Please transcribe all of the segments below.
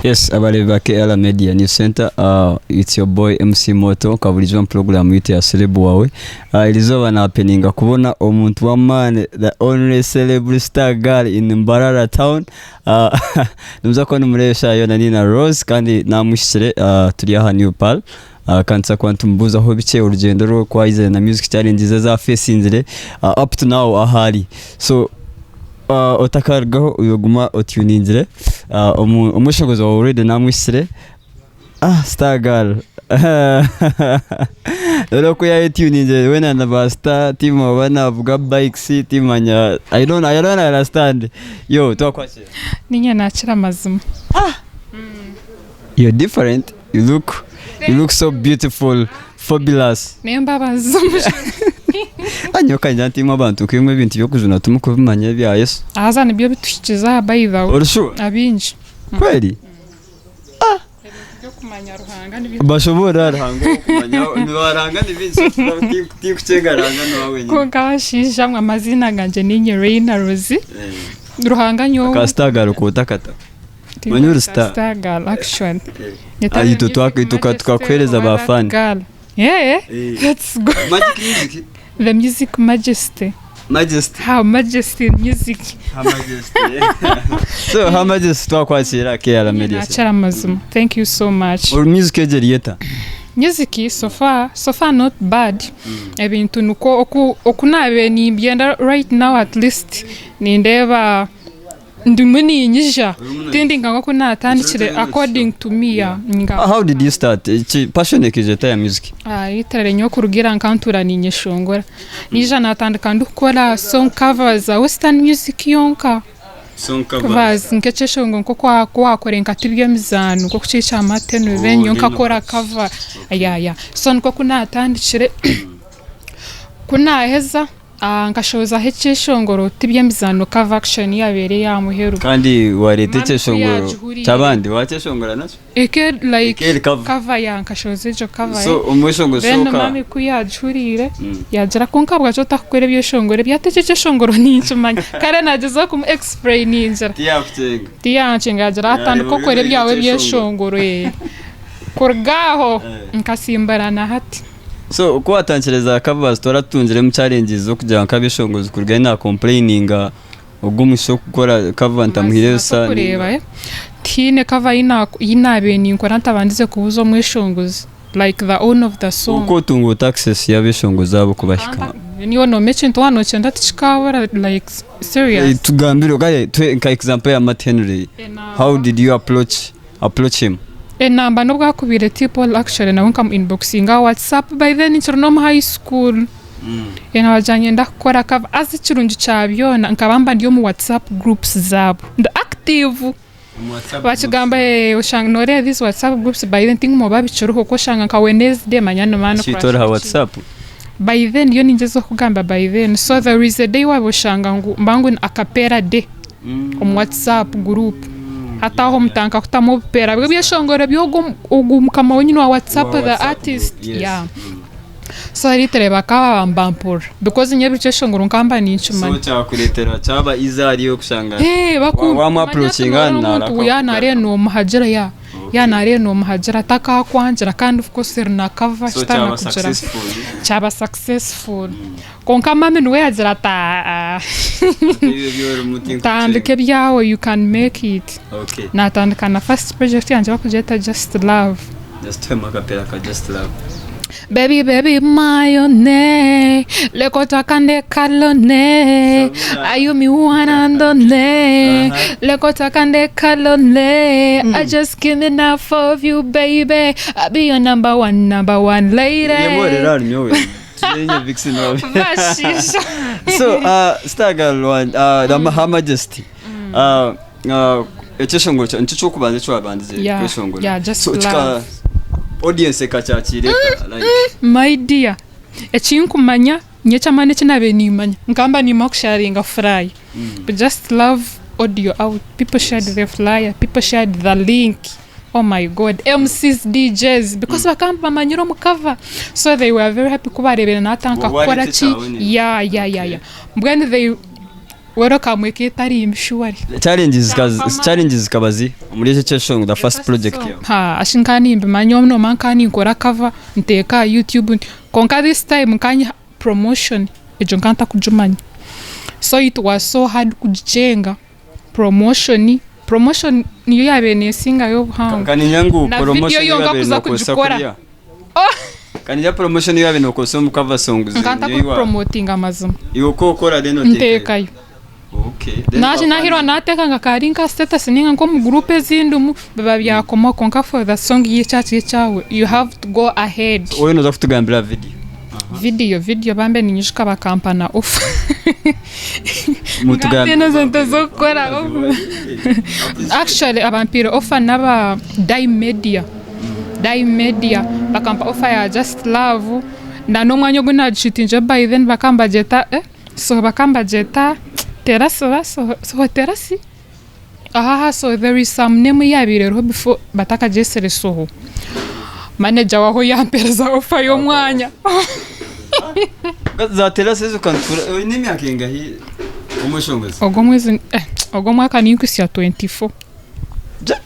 Yes, abareebi ba KR Media News Center, uh, it's your boy MC Moto nka bulijjo mu program yitu ya Celeb Wawe. Uh, erizooba napeninga kubona omuntu w'amaani the only celebrity star girl in Mbarara town. Uh, nimuza kuba nimureeba eshaaha yoona Nina Rose kandi namuhikire uh, turi aha New Pearl. Uh, kandi tuza kuba nitumubuuzaho bikye orugyendo rwe oku ayizire na music challenges ezi afesinzire uh, up to now ahu ari. So uh, otakarugaho oyoguma otuningire uh, omu- omweshongozi wawe already namwisire ah star girl rero oku yayetuningire weena na ba star timanya oba navuga bikes timanya I don't, I don't understand yo twakwakira Ninye nakira amazima. you're different you look you look so beautiful fabulous N'embabazi z'omujuni. Nyowe kangira nti imwe abantu nkaimwe ebintu by'okujuna timukubimanya ebya Yesu. Haza nibyo bituhikize aha by the way. Ori sure? Abaingi. Kweli? Ebintu by'okumanya Ruhanga nibyo. Bashoboorora Ruhanga ow'okumanya Ruhanga ni bingi so tinkukyenga Ruhanga niwe wenyine. Kwonka abashaija mwe amaziina gangye ninye Reina Rosie. Ruhanga nyowe. Ka star girl kootakata. Manya ori star. Star girl actually. Ah, itwe twa- itwe tukakuheereza ba fan. Girl. Yeah, Eh. let's go. Magic music. The music majesty. Majesty. Her majesty in music. Her Majesty. so Her Majesty twakwakira KR Media. Nakira amazima. Thank you so much. Ori music egyo eri eta? Music so far, so far not bad. Ebintu nikwo oku oku nabaire nimbyenda right now at least nindeeba Ndimu niinyija tindi nka nk'oku naatandikire according to me yeah. Nga How did you start? Eki passion ekaija eta ya music? Ah, literally nyowe kuruga ira nkantuura niinyeshongora. Naija naatandika ndikukora song covers za western music yonka. Song Covers nk'ekyeshongoro nk'oku ku waakora nka Tiby'emizaano nk'oku kiri ekya Martin Oh, then nyowe then nkakora cover yeah yeah. So nikwo ku naatandikire ku naaheza Nkashohozaho ekyeshongoro tiby'emizaano cover action yabaire eya muheru. Kandi wareeta Mami ku ekyeshongoro yagihuriire. ky'abandi wakyeshongora nakyo? Eke like Eke eri cover. cover ya nkashohoza egyo cover So omweshongoro then sooka. mami ku yagihuriire yagira kwonka ahabwaki otakukora ebyeshongoro ebi hati eki ekyeshongoro ninkimanya kare nagyezaho kumu explainingira Tiyakukyenga. tiyankyenga yagira Yareeba atandika ori okora oine ebyawe ekyeshongoro. ebyeshongoro ee kuruga aho Eh. nkasimburana hati. So ku watandikire za covers toratungiremu challenges z'okugira nk'abeshongozi kurugayo na complaininga ogu omugisha gw'okukora cover ntamuhire Mazima busa tokureeba ninga eh, tihaine cover ei naabaire ninkora ntabandize kubuuza omweshongozi like the owner of the song. Oku otunga ota access y'abeshongozi abo kubahika? Niiwe nooma ekintu waaba nokyenda tikikaabura like serious. Tugambire kare tuhe nka example ya Matt Henry how did you approach approach him? Enamba n'obu akubaire T-Paul actually nawe nkamu inboxinga aha WhatsApp by then nkiri n'omu high school. Nabagira niinyenda kukora cover haza ekirungi kya byona nkaba mba ndi omu WhatsApp groups zaabo ndi active. Bakigamba oshanga nooreeba these WhatsApp groups by then tinguma oba bikiriho ku oshanga nka Wednesday manya ni man Shi tori aha WhatsApp? By then ndiyo ningyezaho kugamba by then so there is a day waaba oshanga ngu mba ngu ni acapella day. omu WhatsApp group. Hati aho mutandika kutamu obupeera bw'ebyeshongoro by'ogwo ogwo mukama wenyini wa WhatsApp Wa the WhatsApp artist. group, yes. Yeah. So literally bakaba bambampurira because nyowe buri kyeshongoro nkaba mba ninkimanya. So kyakureetera kyaba easy ahari iwe kushanga Hey, baku wa- wamu manya approachinga ati noreeba omuntu naaraka yaaba nareeba kugarukamu. nomuhagira ya Okay. yaaba nareeba nomuhagira takakwangira kandi of course eri na cover So kyaba kitanakugira successful. kyaba successful. Kwonka mami niwe yagira ati aa tandika ebyawe you can make it. Natandika na first project yangye bakugyeta just love. Baby baby mayone leko twakande kalone ayumi wanandone leko twakande kalone I just can't enough of you baby I be your number one number one lady. Turenye Vixen wawe. Bashisha. So, Star Girl one, Her Majesty. Ekyeshongoro kya nikyo kyokubanza eki wabandize Yeah, kweshongora. yeah, just So, kika love. audience ekakyakiira eta like My dear, ekinkumanya nyowe eky'amaani eki naabaire niimanya, nkaba niimanya kusharinga furaya. But just love audio out, people shared the flyer, people shared the link. Oh my God, MCs, DJs, because bakaba nibamanyira omu cover. So they were very happy ku baareebire naatandika Wa- kukora wareeta ki? ekyawe nyine. Yeah, yeah, yeah, Okay. yeah. Mbwenu they. Welcome eka etari mbi surely. Challenges Kyampa challenges zikaba zi omuri ekyo kyeshongoro the first project yawe. Ha ashi nka nimbimanya obu noomanya nka ninkora cover nteeka aha YouTube kwonka this time nka promotion egyo nka ntakugimanya so it was so hard kugikyenga promotion, promotion niyo yaabaire neesingayo obuhango. Kaninya ngu Na video promotion yonka yabaire kuza nokozesa kugikora. kuriya. Kaninya promotion yabaire nokozesa omu cover songs Nka niyo iwe ntakupromotinga amazima. iwe oku okora then oteekayo. Nteekayo. Okay. Then Naje nahirwa nateeka nka kari nka status ninga nk'omu group ezindimu biba byakomaho kwonka for the song y'ekyakiri ekyawe you have to go ahead. Wowe noza kutugambira aha video. Video video bambe ninyijuka bakampa na offer. Mutugambire. Nka sente z'okukora offer. Actually abampaire offer n'aba Dime Media. Dime Media bakampa offer ya Just Love na n'omwanya ogu nagishutingireho by then bakaba nibagyeta eh so bakaba nibagyeta Terasi oba Soho Terasi? Ahaha so there is some name eyabaire eriho before batakagyesire Soho. Manager waho yampereza offer y'omwanya. Za Terasi ezo okantura oine emyaka engahi omweshongozi? Ogwo omwezi eh ogwo omwaka ninkuhitsya 24.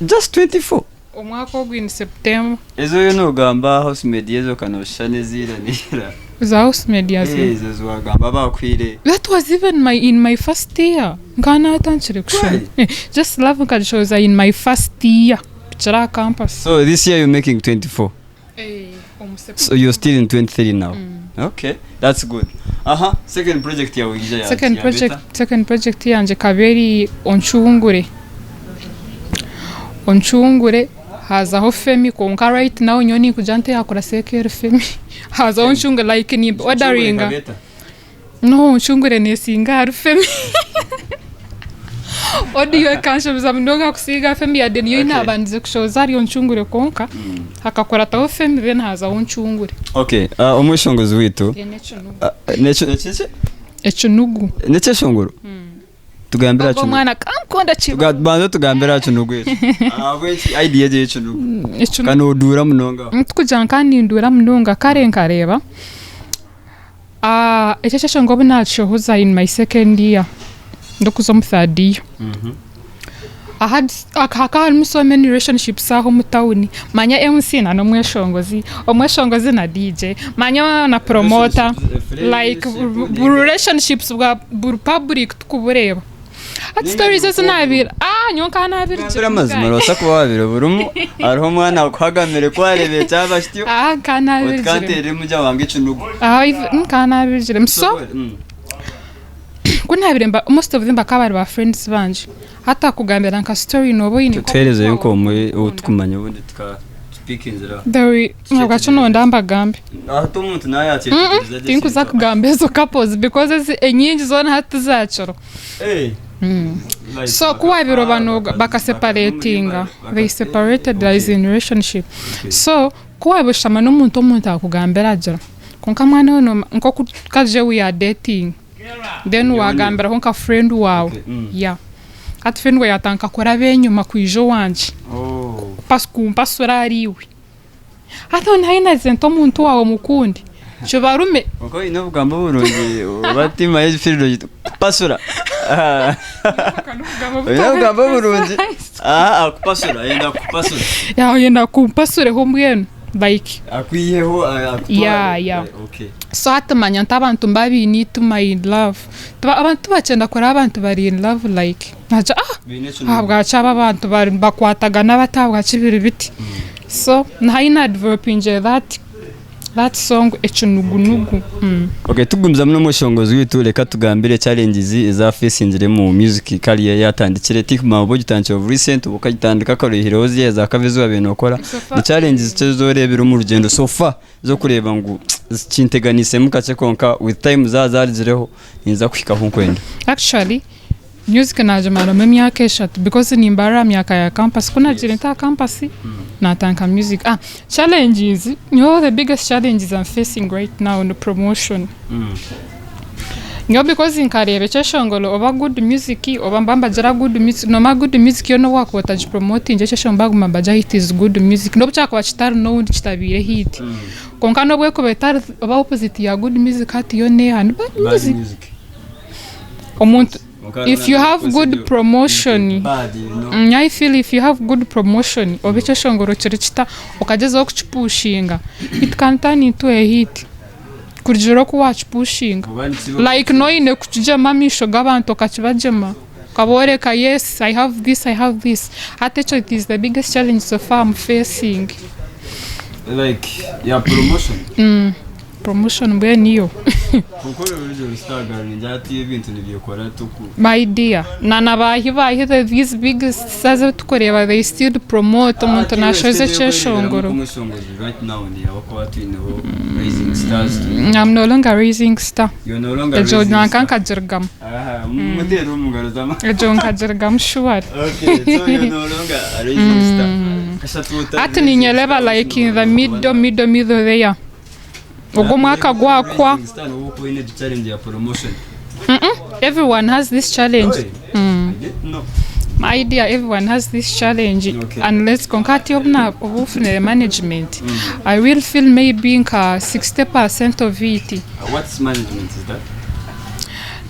Just 24? Omwaka ogu in September. Ezo oriyo nogamba house maid ezo ka noshisha n'eziira neira. Za house maid Eh, ezo eziwagamba abakuhaire. That was even my in my first year nkaba natandikire kushoma. Kweli? Just love nkagishohoza in my first year tukiri aha campus. So this year you're making 24. Eh, omu So September. you're still in 23 now. Okay, that's good. Aha, second project yawe ija ya Second ya project, beta. second project yangye ekaba eri Oncungure. Oncungure hazaho Femi kwonka right now nyowe ninkugira nti yakuraseho eka eri Femi. Hazaho Oncungure like ni Oncungure orderinga. eka beta. No Oncungure nesinga ahari Femi. Audio ekanshobiza munonga kusinga Femi yade niyo Okay. nabandize kushohoza ahari Oncungure kwonka hakakurataho Femi then hazaho Oncungure. Okay, omweshongozi waitu. Then ekinugu. Nekyo nekiki? Ekinugu. Nekyeshongoro? Tugambire aha Ogwo kinugu. omwana kankunda Tuga- kiba. Banza otugambire aha kinugu ekyo. Ahabw'enki idea egyo ey'ekinugu? Ekinugu. Ka noduura munonga aho. Tikugira nka ninduura munonga kare nkareeba ekyo ekyeshongoro obu naakishohoza in my second year ndikuza omu third year I had hakaba harimu so many relationships aho omu tawuni manya MC na n'omweshongozi, omweshongozi na DJ manya na promoter like buri relationships bwa buri public tukubureeba. Hati stories ezi nabiire aah nyowe nkaba nabirugire Gambira amazima nobaasa kuba wabire burimu hariho omwana akuhagamire ku areeba ekyaba kityo Aah nkaba oti nabirugiremu kanteerere mugya wange ekinugu. Aah nkaba nabirugiremu so ku nabire mba most of them bakaba bari ba friends bangye hati akugambira nka story noba oyine nk'omuntu Tuherezeyo waawe nk'omwe ou orikukunda. tukumanya obundi tuka tupikinzire aho. There nabwaki nonda mbagambe Hati omuntu naaba yakyetegyereza gye tinkuza ekintu. kugamba ezo couples because ezi enyingi zoona hati tizakiriho. Hey. Like, So ku wabiire oba no baka- bakaseparatinga baka- they separated as Okay. in relationship Okay. so ku waaba oshutama n'omuntu omuntu akugambira agira kwonka mwana we nooma nk'oku tukagye we are dating then Nyowe ni- wagambiraho nka friend waawe Okay, mm. yeah hati friend waawe yatandika kuraba enyima kwija owangye Oh. kupas kumpasura ahariiwe hati aho naanye nagize nti omuntu waawe mukunde kibarume. Kwonka oine obugambo burungi oba timanya ekifiriro kupasura. Oine obugambo burungi. Aha akupasura ayenda kukupasura. Ayenda kumpasureho mbwenu like. Akwiheho akutware. Yeah, yeah. Okay. So hati manya nti abantu mba baine eitima in love. Abantu tibakyenda kureba abantu bari in love like nagira ah Baine ekinuga. ahabwaki aba abantu bakwatagana bati ahabwaki biri biti. So nahi nadevelopingire that That song ekinugunugu. Okay, tugumizamu n'omushongozi waitu reka atugambire challenges ezi afacingire omu music career yatandikire tikumanya oba ogitandikire of recent oba okagitandika kare oihireho ziriya za cover ezi wabaire nokora ni challenges ki ezi oreebire omu rugyendo so far ez'okureeba ngu kinteganisemu kakye kwonka with time zaaba zarugireho ninza kuhika ahu nkwenda? Actually Music naagimaramu emyaka eshatu because nimbarira aha myaka ya campus ku naagiire nta aha campus naatandika music. Ah challenges nyowe the biggest challenges I'm facing right now ni promotion. Nyowe because nkareeba ekyeshongoro oba good music oba mba nibagira good music noomanya good music yo n'obu waakuba otagipromotingire ekyeshongoro baguma nibagira it is good music n'obu kyakuba kitari known kitabaire hit kwonka n'obu ekuba etari oba opposite ya good music hati yo neeha ni bad music. Omuntu. If you have good promotion, I feel if you have good promotion oba ekyeshongoro kiri kita okagyezaho kukipushinga it can turn into a hit kurugiirira oku wakipushinga like noine kukigyema amaisho g'abantu okakibagyema okabooreka yes I have this I have this hati ekyo it is the biggest challenge so far am facing. Like ya promotion? Promotion mbwenu yo. Kwonka orwo rurimi rusitagara ningira hati ebintu nibyekora tuku. My dear na na baahi baahi the these big stars abu tukureeba they still promote omuntu nashoza ekyeshongoro. Right now abakuba twineho rising stars twine. I'm no longer rising star. You're no longer Egyo rising nanka star. nkagirugamu. Aha, muteere omu ngaro z'ama. Egyo nkagirugamu shuwari. Okay, so you're no longer a rising star. Kashatu otari Hati rising ninyereba star, like in the middle middle middle there. Ogwo omwaka gwakwa. Rising star niwe orikuba oine egyo challenge ya promotion. Everyone has this challenge. Oi, I didn't know. My dear, everyone has this challenge Okay. unless kwonka hati obu na- obu ofunire management I will feel maybe nka 60% of it. What's management is that?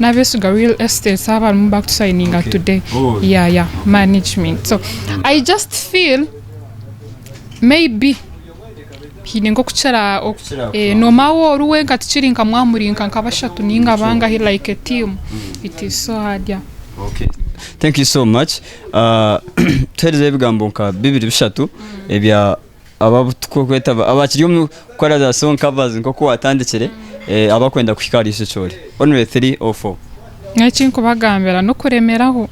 N'abeesiga real estates abarimu bakutusayininga Okay. today. Oh. Yeah, yeah, management. So I just feel maybe haine nk'okukira Okukira eh, noomanya waaba ori wenka tikiri nka mwaba muri nka bashatu nainga bangahi like a team it is so hard yeah. Okay. Thank you so much. Uh, tuhereze ebigambo nka bibiri bishatu ebya abakukweta abakiri omu kukora za song covers nk'oku watandikire eh, abakwenda kuhika ahari ekyo ori. Only 3 or 4. Eki nkubagambira n'okuremeraho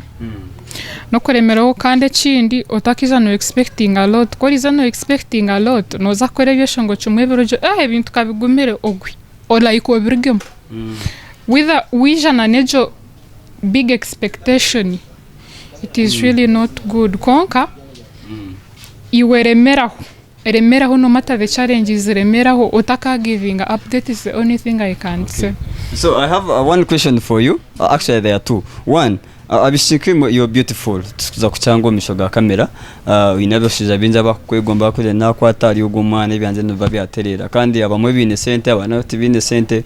n'okuremeraho kandi ekindi otakiija no expectinga a lot ku oriija no expectinga a lot nooza kukora ebyeshongo kimwe ebiro ogire eh ebintu kabigumire ogwe like obirugemu wither waija na n'egyo big expectation it is really not good kwonka iwe remeraho remeraho no matter the challenges remeraho otakagivinga up that is the only thing I can say. So I have one question for you. Actually there are two. One, abaishiki imwe you're beautiful. Tukuza kukyanga omu maisho ga kamera. Oine abashaija baingi abakukwegomba bakugira ngu nakwata ahari ogu omwana ebyangye nibiba byatereera. Kandi abamwe baine sente abandi tibaine sente.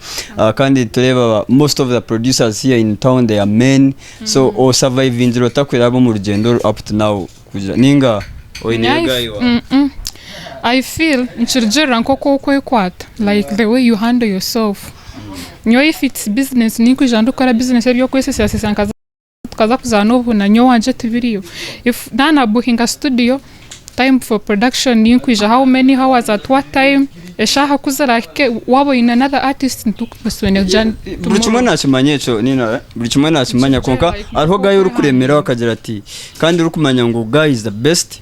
Kandi nitureeba most of the producers here in town they are men. So osurvivingire ota kuraba omu rugyendo oru up to now kugira ninga oineyo guy waawe? I feel nikirugirira nk'oku okwekwata like the way you handle yourself. Nyowe if it's business ninkwija ndikukora business eby'okwesesasesa nkaza tukaza kuzaana obuna nyowe owangye tibiriyo. If naaba na bookinga studio time for production ninkwija how many hours at what time eshaaha ku ziraahike waaba oine another artist Buri kimwe nakimanya ekyo Nina buri kimwe nakimanya kwonka hariho guy orikuremeraho akagira ati kandi orikumanya ngu guy is the best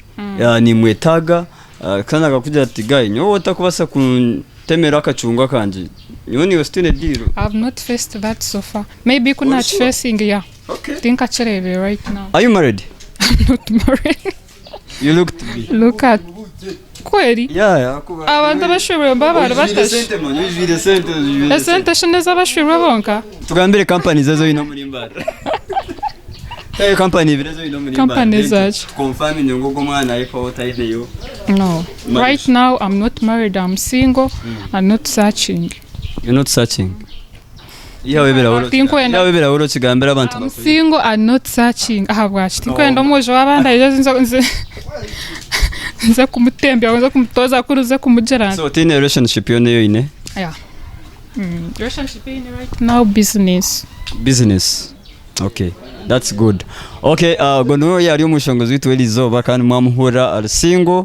nimwetaaga kandi akakugira ati guy nyowe otakubaasa kuntemera akacungwa kangye nyowe naiwe titwine deal. I have not faced that so far maybe ku Ori sure? nakifacinga yeah Okay. tinkakireebire right now. Are you married? I'm not married. You look to be. Look at kweri Yeah, yeah, kuba. abantu abashwirwe baba bari Ojwire batashi sente man, ojwire sente, ojwire sente. esente shi n'ez'abashwirwe bonka Tugambire companies ezo oine omuri Mbara. Tayo company ibiri ezo oine omuri Mbara. Company zaki? Confirm ngu ogwo omwana ariko otaineyo. no Marriage. right now i'm not married i'm single and not searching You're not searching. Ihawe ebirahuri Tinkwenda. Ihawe ebirahuri okigambire abantu I'm bakuri. single and not searching ahabwaki tinkwenda omwojo w'abandi aije nze nze nze kumutembya nze kumutoza kuri nze kumugira nti So tiine relationship yoona ei oine? yeah. Relationship eine right now business. Business. Okay. That's good. Okay, ogwo niwe yaari omushongozi waitu w'erizooba kandi mwamuhurira ari single.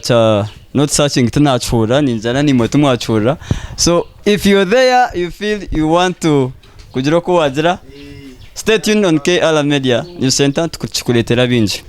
Kya not searching tinakihurira ningira na naimwe timwakihurira so if you're there you feel you want to kugira oku wagira stay tuned on KR Media News Center tukikureetera bingi.